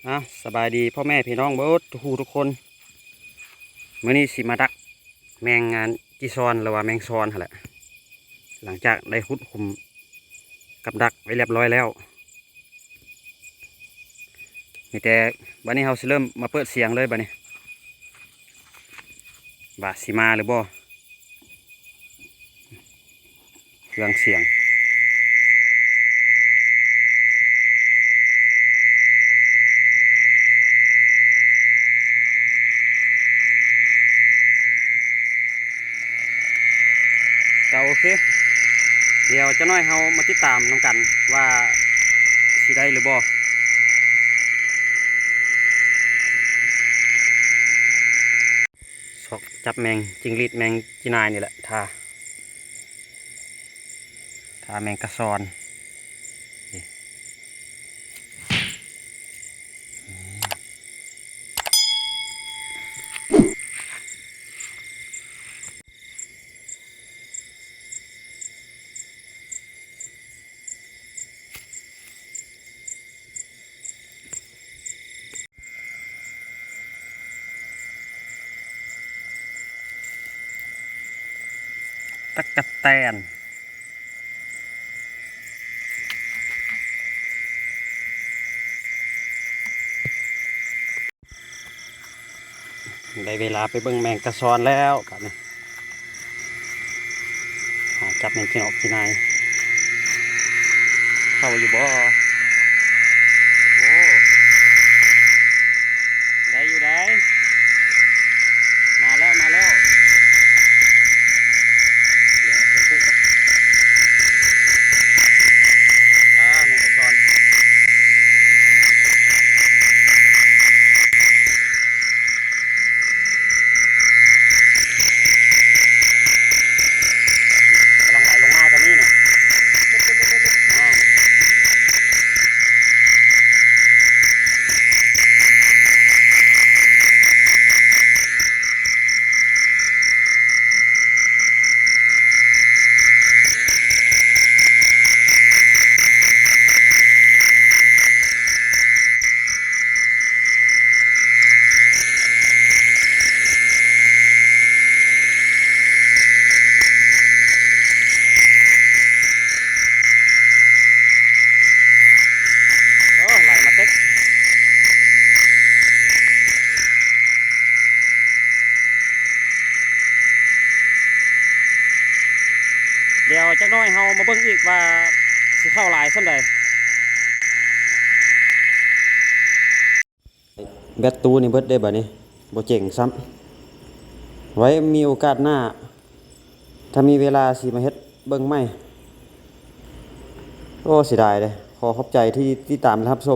ອາ ສະບາຍດີພໍ່ແມ່ພີ່ນ້ອງເບິດທຸກຜູ້ທຸກຄົນ. ມື້ນີ້ຊິມາດັກແມງ ອັນ ຈີຊອນ ຫຼືວ່າແມງຊອນຫັ້ນແຫຼະ. ຫຼັງຈາກໄດ້ຂຸດຂຸມກັບດັກໄວ້ລຽບຮ້ອຍແລ້ວ. ມີແຕ່ບັດນີ້ເຮົາຊິເລີ່ມມາເປີດສຽງເລີຍບັດນີ້ ວ່າຊິມາຫຼືບໍ່. ເຄື່ອງສຽງ ກໍໂອເຄ ດຽວຈັກໜ້ອຍເຮົາມາຕິດຕາມນຳກັນວ່າຊິໄດ້ຫຼືບໍ່. ຊອກຈັບແມງຈິງຫຼີດ ແມງຈີນາຍນີ້ແຫຼະ ຖ້າ ຖ້າແມງກະຊອນ. ຕັກກະແຕນ. ໄດ້ເວລາໄປເບິ່ງແມງກະຊອນແລ້ວບາດນີ້. ຫາຈັບແມງຈີນອກຈີນາຍ ເຂົ້າຢູ່ບໍ່? ໂອ້ ໄດ້ຢູ່ໃດ໋. ມາແລ້ວ ມາແລ້ວ. ດຽວເອົາເຄື່ອງປູກກ່ອນ. ອາ ແມງກະຊອນ. ກຳລັງໄຫຼລົງມາກໍມີນີ້. ໂອ້ ໄຫຼມາເຕັກ. ດຽວຈັກໜ້ອຍເຮົາມາເບິ່ງອີກວ່າຊິເຂົ້າຫຼາຍສ່ຳໃດ. ແບັດຕູ້ນີ້ເບິດເດ້ບາດນີ້ ບໍ່ເຈັງຊ້ຳ. ໄວ້ມີໂອກາດໜ້າ ຖ້າມີເວລາຊິມາເຮັດເບິ່ງໃໝ່. ໂອ້ ເສຍດາຍເດ້. ຂໍຂອບໃຈທີ່ຕິດຕາມແລະຮັບຊົມ.